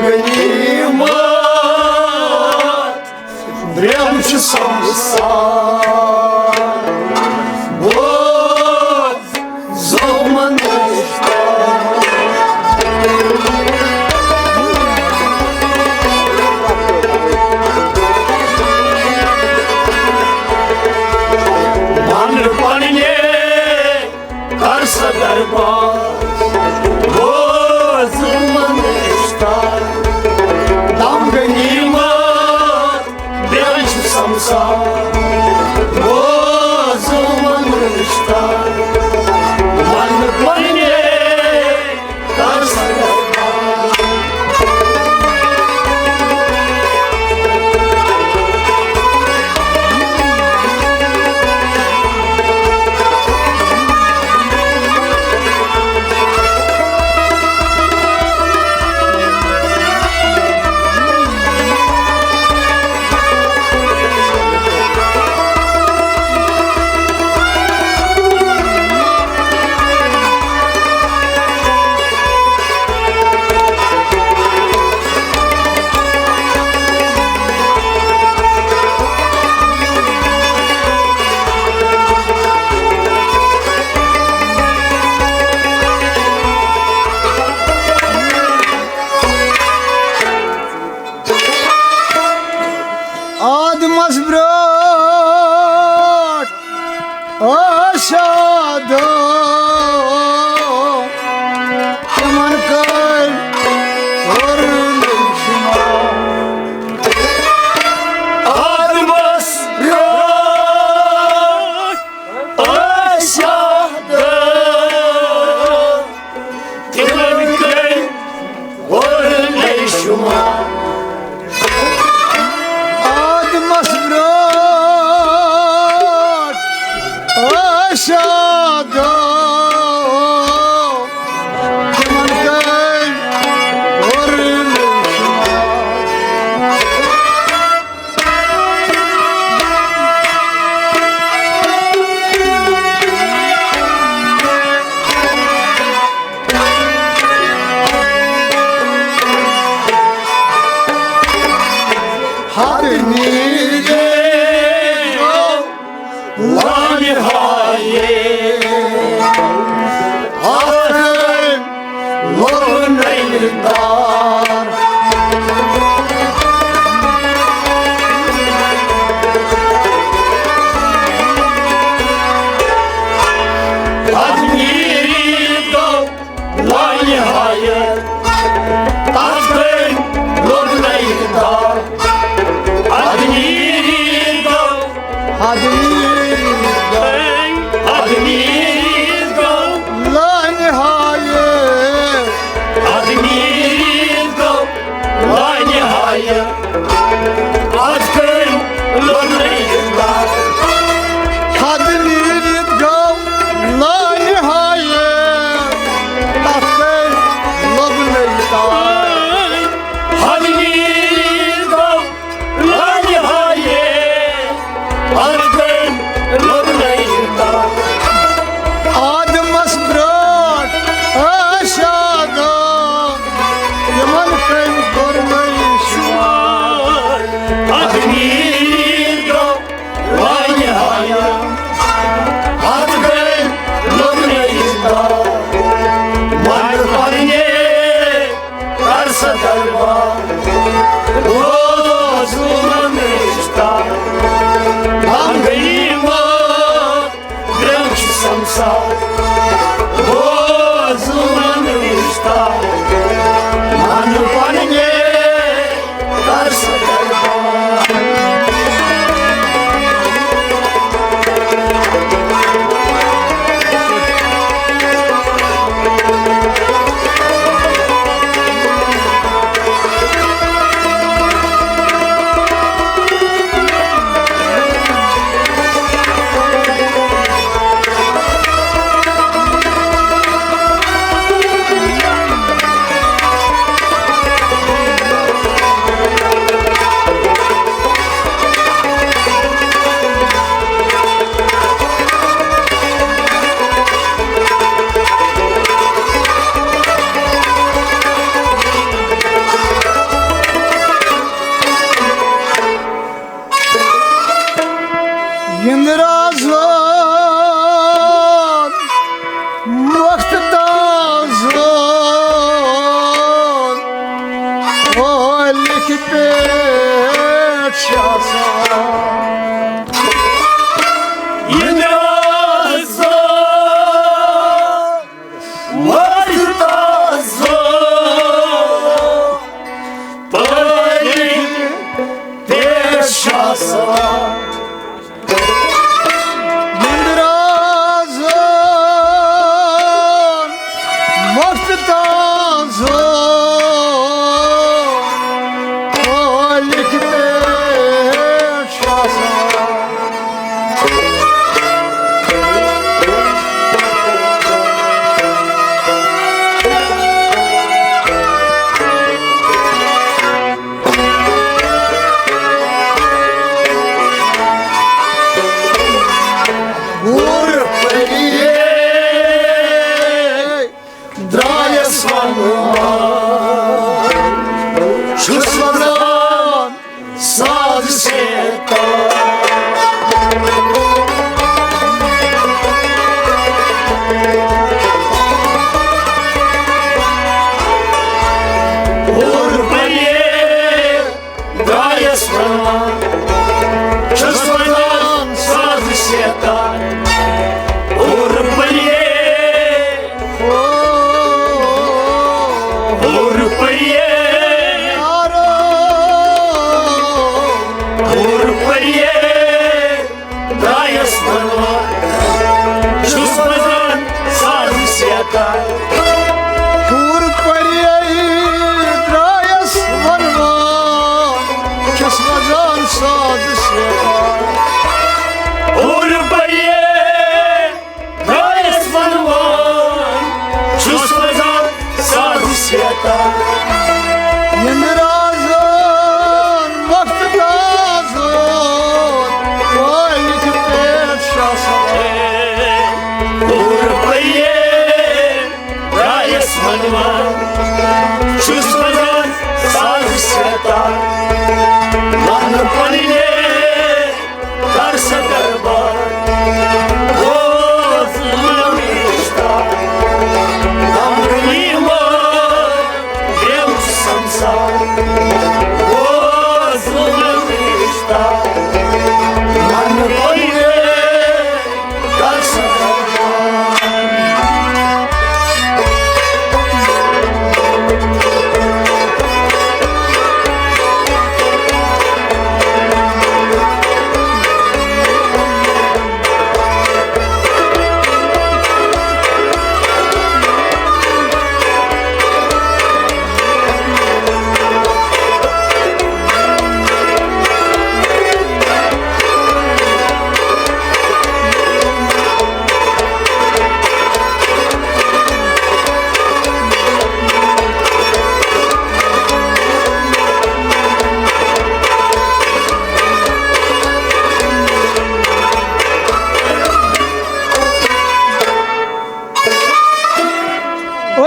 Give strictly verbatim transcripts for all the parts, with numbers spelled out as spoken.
غنیمت، برٛونٛہہ چھُ سمسار۔ بوز ظُلمن نِش۔ وَن پننہِ کر سا دربار، بوز ظُلمن نِش۔ دم غنیمت، بیٚیہِ چھُ سمسار، بوز ظُلمن نِش۔ وَن پننہِ کر سا دربار۔ آدمس برٛونٛٹھ ٲسۍ آدم، تِمن کٔرۍ کوٚر شُمار۔ آدمس برٛونٛٹھ ٲسۍ آدم، تِمن کٔرۍ کوٚر شُمار۔ آدمس برٛونٛٹھ ٲسۍ آدم، تِمن کٔرۍ کوٚر شُمار۔ حد نیٖرِتھ گوٚو لانہِ ہایہِ، آخر لوٚگ نٔنۍ تار۔ حد نیٖرِتھ گوٚو لانہِ ہایہِ، تَتھ گٔے لوٚگ نٔنۍ تار۔ حد نیٖرِتھ گوٚو، حد نیٖرِتھ گوٚو، حد نیٖرِتھ گوٚو لانہِ ہایہِ، حد نیٖرِتھ گوٚو لانہِ ہایہِ۔ اَتھ کٔرۍ لوٚگ نٔنۍ تار۔ حد نیٖرِتھ گوٚو لانہِ ہایہِ، اَتھ کٔرۍ لوٚگ نٔنۍ تار۔ حد نیٖرِتھ گوٚو لانہِ ہایہِ، اَتھ کٔرۍ لوٚگ نٔنۍ تار۔ آدمس برٛونٛٹھ ٲسۍ آدم، تِمن کٔمۍ کوٚر نٔے شُمار؟ حد نیٖرِتھ گوٚو لانہِ ہایہِ، اَتھ کٔرۍ لوٚگ نٔنۍ تار۔ وَن پننہِ کر سا دربار، بوز ظُلمن نِش تار۔ دم غنیمت، برٛونٛہہ چھُ سمسار، بوز ظُلمن نِش تار۔ وَن پننہِ کر سا دربار۔ پوٗرٕ پریے درٛایس ونوان، چھُس وزان ساز سیتار۔ پوٗرٕ پریے درٛایس ونوان، چھُس وزان ساز سیتار۔ نندرازن وقت تازن، پالہِ تہِ پٮ۪ٹھ شاہ سوار۔ پوٗرٕ پریے درٛایس ونوان، چھُس وزان ساز سیتار۔ ونہٕ پننہِ کر سا دربار، بوز میون رشتہ، غم غنیمت، دِل سمسار۔ بوز میون رشتہ، من پننہِ کر سا دربار۔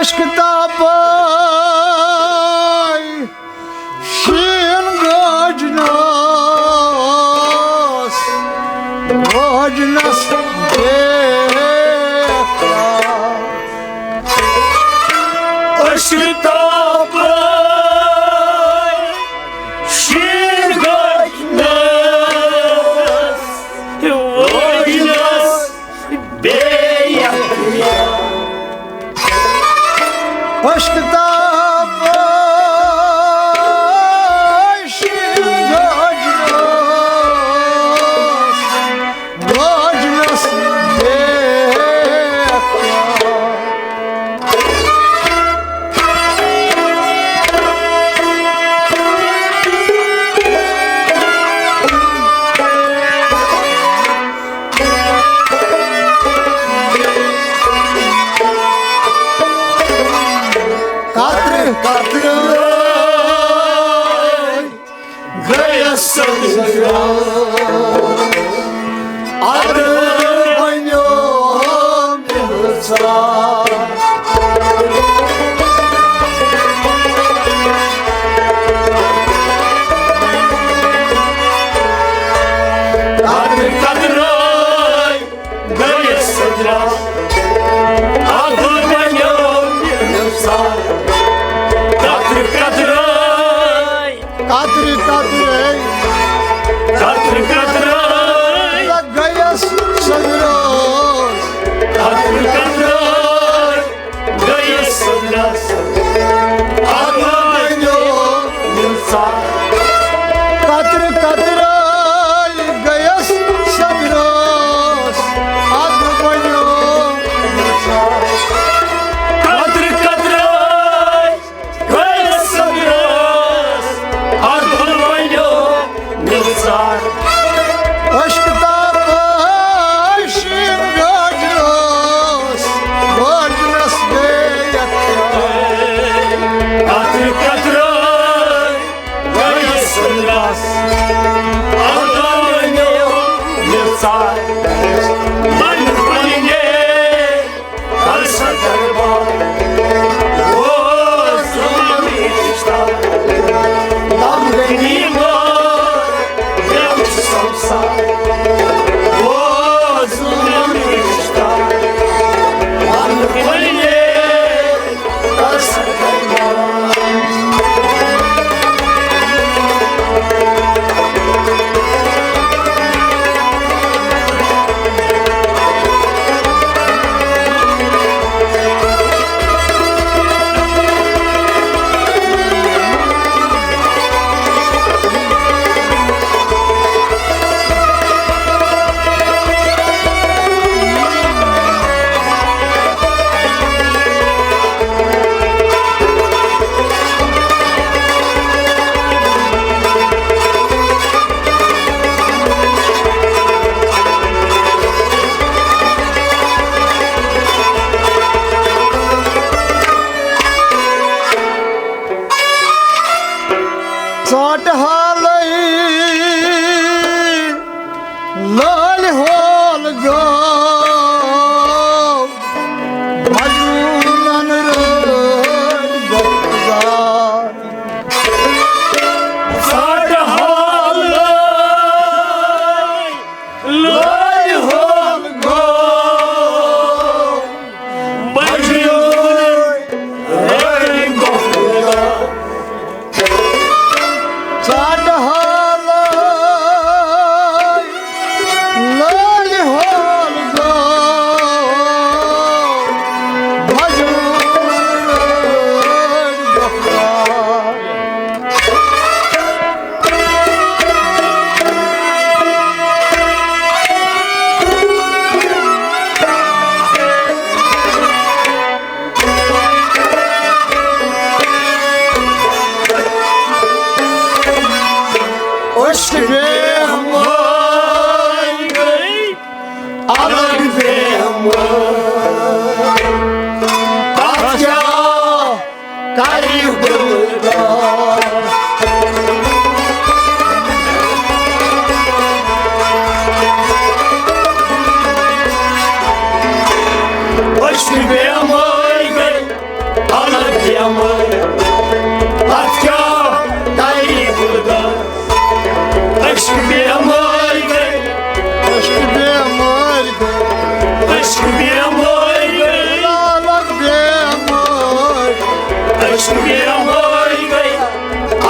عشق تاپے شین گاجنس، گاجنس دیکھا۔ عشق تاپے شین گاجنس، گاجنس بے یقین۔ عشق تاپے شین گاجنس، گاجنس دیکھا۔ تعریف بلدار۔ عشق بیمٲرۍ گٔے الگ بیمٲرۍ، تتھ کیٛاہ تعریف بلدار۔ عشق بیمٲرۍ گٔے، عشق بیمٲرۍ گٔے، عشق بیمٲرۍ گٔے، الگ بیمٲرۍ۔ عشق بیمٲرۍ گٔے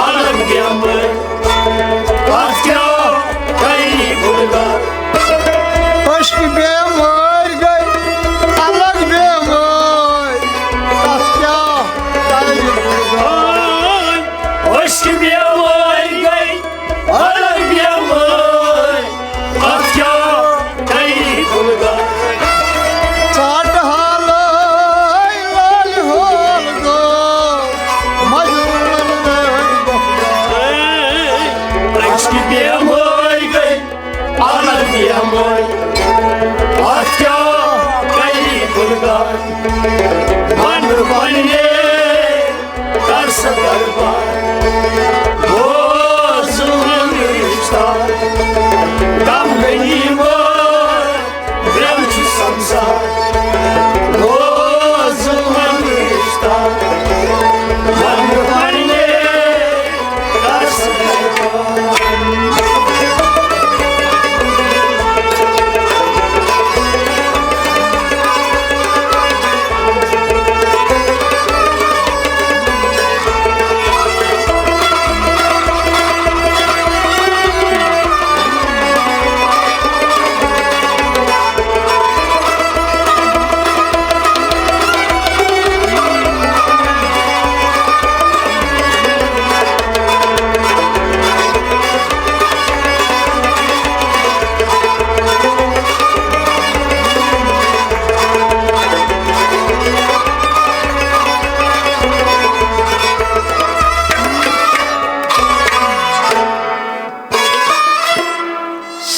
الگ بیمٲرۍ، تتھ کیٛاہ تعریف بلدار۔ عشق بیمٲرۍ گٔے الگ بیمٲرۍ، تتھ کیٛاہ تعریف بلدار۔ عشق بیمٲرۍ گٔے الگ بیمٲرۍ، تتھ کیٛاہ تعریف بلدار۔ ژاٹہٕ حالٕے لالہِ ہول گوٚو مجنوٗن رٲوۍ گۄپھدار۔ عشق بیمٲرۍ گٔے الگ بیمٲرۍ، تتھ کیٛاہ تعریف بلدار۔ ونہٕ پننہِ کر سا دربار، بوز میون رشتہ، غم غنیمت، برٛم چھُ سمسار، بوز میون رشتہ، ونہٕ پننہِ کر سا دربار۔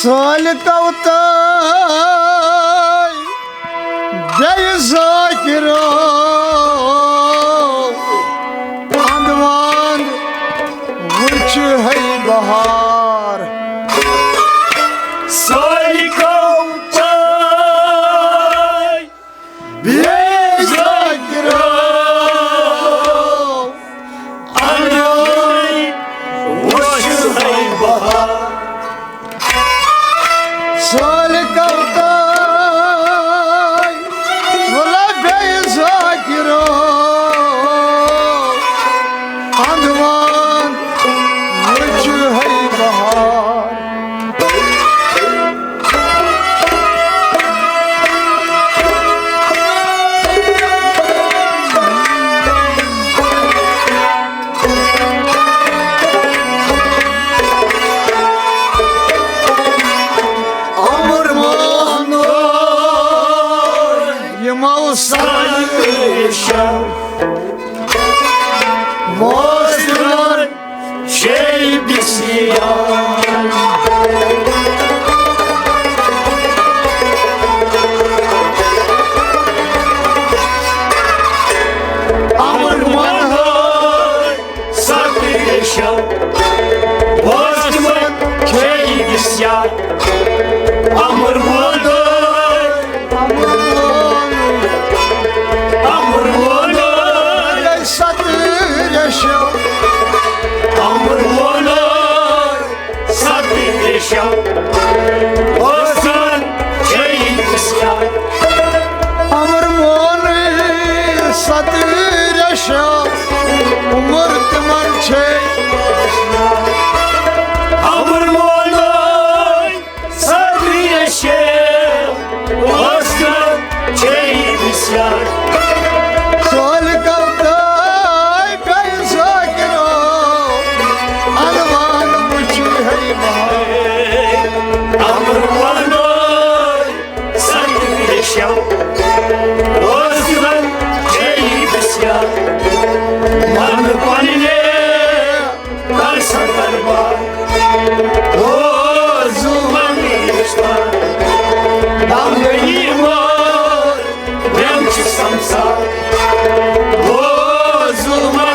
سالکو تہٕ بیٚیہِ ذاکرو اندوان وٕچھ ہے بہار۔ سالکو تہٕ بیٚیہِ ذاکرو اندوان وٕچھ ہے بہار۔ سالکو تہٕ ولا بیٚیہِ ذاکرو اندوان وٕچھ ہے بہار۔ امر مانو یمو سانہِ ریشو ووز تِمن شے بسیار۔ امر مانو ستھ ریشو ووز تِمن شے بسیار۔ امر مانو امر ووٚن، امر ووٚن، ستھ ریشو۔ امر ووٚن، ستھ ریشو۔ اوسن شہید سیاد۔ امر ووٚن، ستھ ریشو۔ عمر تِمن چھے۔ امر ووٚن، سٲری ریشے اوس کر چھے بسیار۔ سول کپتاے بیٚیہِ ذاکرو، عنوان وٕچھی ہے بہار۔ امر ووٚن، سٲری ریشے اوس کر چھے بسیار۔ من پننے کر سا دربار، بوز میون رشتہ۔ دم گٔیی مور، مےٚ چھِ سمسار۔ بوز میون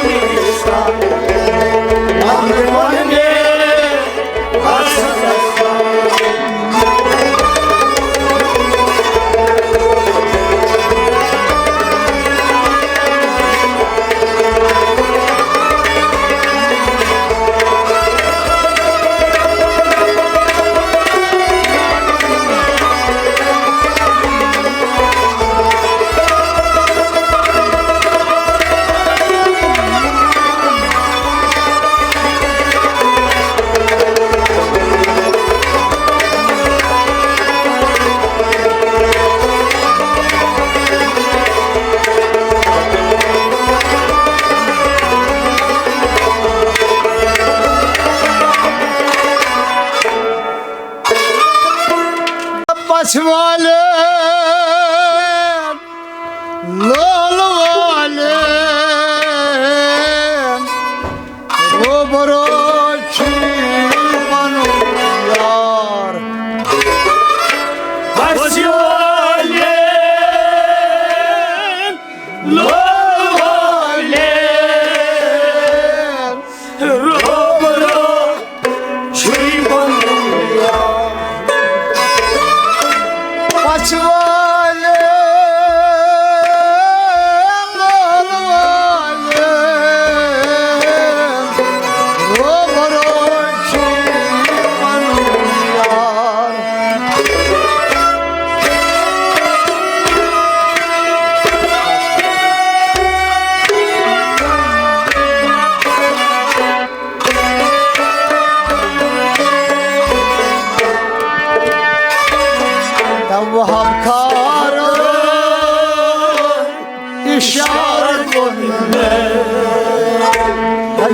شعر ووٚن مےٚ۔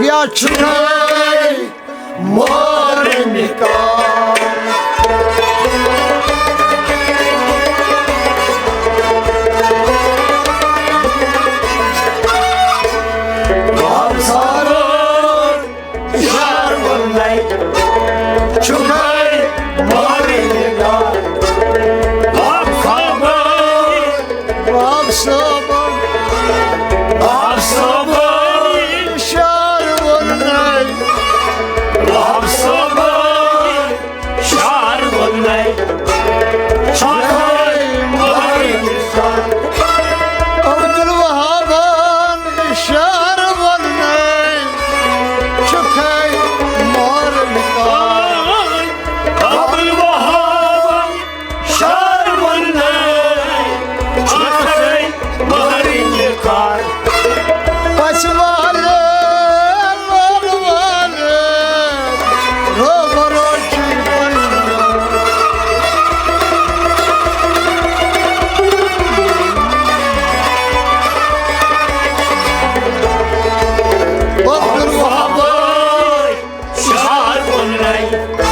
یا چھُنَے مورنہِ کار۔ وَل سارو شعر ووٚن مےٚ۔ چھُنَے مورنہِ کار۔ آب صٲبَن، آب صٲبَن، آب صٲبَن شعر ووٚن مےٚ۔ آب صٲبَن شعر ووٚن مےٚ۔ چھُنَے مورنہِ کار۔ عبدالوہابَن شعر ووٚن مےٚ۔ چھُنَے مورنہِ کار۔ عبدالوہابَن شعر ووٚن مےٚ، چھُنَے مورنہِ کار۔ پَژھِ والے، لولہٕ والے، روبرو چھُے پَنُن۔ عبدالوہابَن شعر ووٚن مےٚ۔